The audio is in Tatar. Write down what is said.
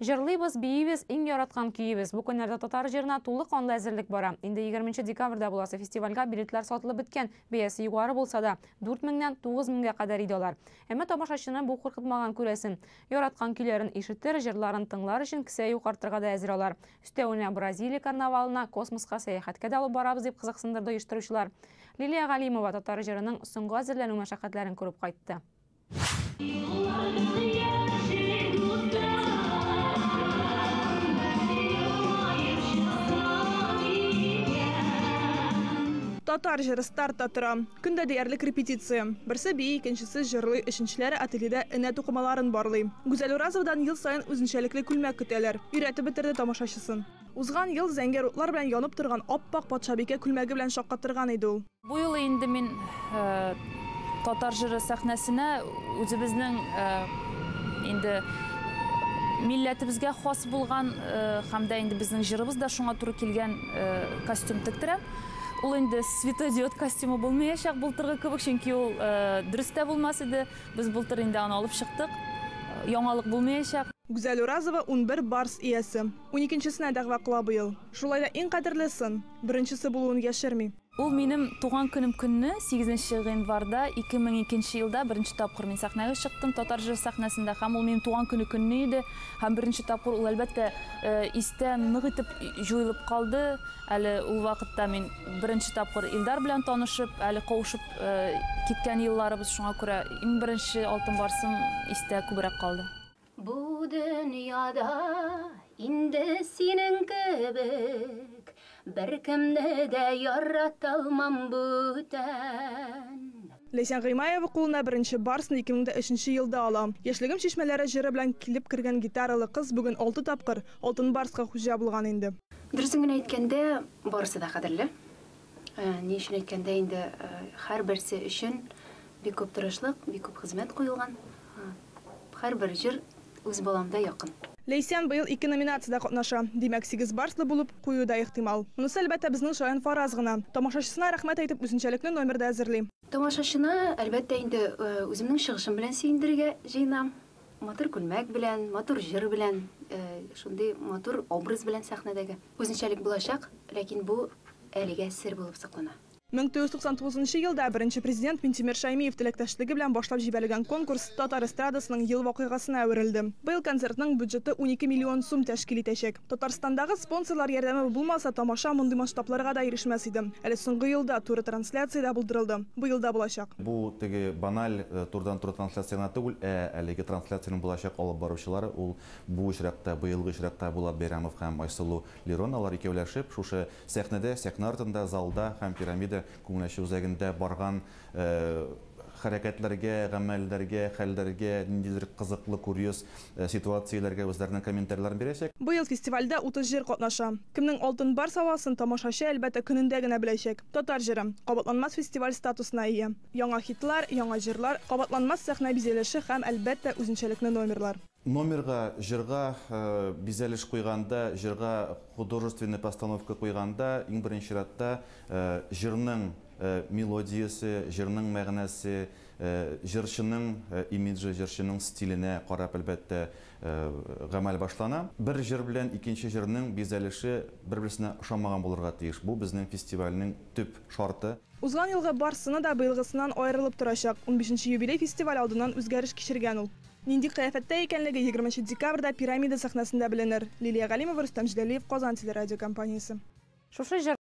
Җырлыйбыз, биибез, иң яраткан көебез. Бу көннәрдә татар җырына тулы канлы әзерлек бара. Инде 20 декабрьдә буласы фестивальгә билетлар сатылып беткән. Бәясе югары булса да, 4 меңнән 9 меңгә кадәр иде алар. Әмма тамашачыны бу куркытмаган күрәсең. Яраткан көйләрен ишетер, җырларын тыңлар өчен кесә юкартырга да әзер алар. Өстәвенә Бразилия карнавалына, космоска сәяхәткә дә алып барабыз дип кызыксындырды оештыручылар. Лилия Галимова татар җырының соңгы әзерләнү мәшәкатьләрен күреп кайтты. Татар җыры стартта тора. Көн дә диярлек репетиция. Берсе бии, икенчесе җырлый, өченчеләре ательеда энә тукымаларын барлый. Гүзәл Уразовадан ел саен үзенчәлекле күлмәк көтәләр. Өйрәтеп бетерде тамашачысын. Узган ел зәңгәр утлар белән янып торган ап-ак патшабикә күлмәге белән шаккатырган иде ул. Бу юлы инде мин татар җыры сәхнәсенә үзебезнең инде милләтебезгә хас булган һәм дә инде безнең җырыбыз да шуңа туры килгән костюм тектерәм. Ул инде светодиод костюмы булмаячак былтыргы кебек, чөнки ул дөрес тә булмас иде. Без былтыр инде аны алып чыктык. Яңалык булмаячак. Гүзәл Уразова 11 барс иясе. 12-нчесенә дәгъва кыла быел. Шулай да иң кадерле сын, беренчесе булуын яшерми. Ул минем туган көнем көнне, 8 гыйнварда 2002 елда беренче тапкыр мин сәхнәгә чыктым, татар җыры сәхнәсендә, һәм ул минем туган көне көнне иде. Һәм беренче тапкыр ул, әлбәттә, истә нык итеп җуелып калды. Әле ул вакытта мин беренче тапкыр Илдар белән танышып, әле кавышып киткән елларыбыз, шуңа күрә иң беренче алтын барсым истә күбрәк калды. Бу дөньяда инде синең кебек беркемне дә ярата алмам бүтән. Ләйсән Гыймаева кулына беренче барсны 2003 елда ала. Яшьлегем чишмәләре җыры белән килеп кергән гитаралы кыз бүген 6 тапкыр алтын барска хуҗа булган инде. Дөресен генә әйткәндә, барысы да кадерле. Ни өчен әйткәндә инде һәрберсе өчен бик күп тырышлык, бик күп хезмәт куелган. Һәрбер җыр үз баламда якын. Ләйсән быел 2 номинациядә катнаша. Димәк, 8 барслы булып кую да ихтимал. Монысы әлбәттә безнең шаян фараз гына. Тамашачысына рәхмәт әйтеп үзенчәлекле номер да әзерли. Тамашачыны әлбәттә инде үземнең чыгышым белән сөендерергә җыенам. Матур күлмәк белән, матур җыр белән, шундый матур образ белән сәхнәдәге. Үзенчәлек булачак, ләкин бу әлегә сер булып саклана. 1999 елда беренче президент Минтимер Шаймиев теләктәшлеге белән башлап җибәрелгән конкурс татар эстрадасының ел вакыйгасына әверелде. Быел концертның бюджеты 12 миллион сум тәшкил итәчәк. Татарстандагы спонсорлар ярдәме булмаса, тамаша мондый масштабларга да ирешмәс иде. Әле соңгы елда туры трансляция дә булдырылды. Быел да булачак. Бу теге баналь турдан-тур трансляция гына түгел, ә әлеге трансляцияның булачак алып баручылары ул бу очракта, быелгы очракта Булат Бәйрәмов һәм Айсылу Лерон, алар икәүләшеп шушы сәхнәдә, сәхнә артында, залда һәм пирамида күңеләчү үзәгендә барган хәрәкәтләргә, гамәлләргә, хәлләргә, ниндидер кызыклы курьез ситуацияләргә үзләренең комментарийларын бирәчәк. Быел фестивальдә 30 җыр катнаша. Кемнең алтын барс аласын тамашачы әлбәттә көнендә генә беләчәк. Татар җыры кабатланмас фестиваль статусына ия. Яңа хитлар, яңа җырлар, кабатланмас сәхнә бизәлеше һәм әлбәттә үзенчәлекле номерлар. Номерга, җырга бизәлеш куйганда, җырга художественный постановка куйганда, иң беренче чиратта җырның мелодиясе, җырның мәгънәсе, җырчының имиджы, җырчының стиленә карап әлбәттә гамәл башлана. Бер җыр белән икенче җырның бизәлеше бер-берсенә ошамаган булырга тиеш. Бу безнең фестивальнең төп шарты. Узган елгы барсыны да быелгысыннан аерылып торачак. 15 юбилей фестиваль алдыннан үзгәреш кичергән ул. Нинди кыяфәттә икәнлеге 20 декабрьдә пирамида сәхнәсендә беленер. Лилия Галимова, Рөстәм Җәләлиев, Казан телерадиокомпаниясе. Шушы җыр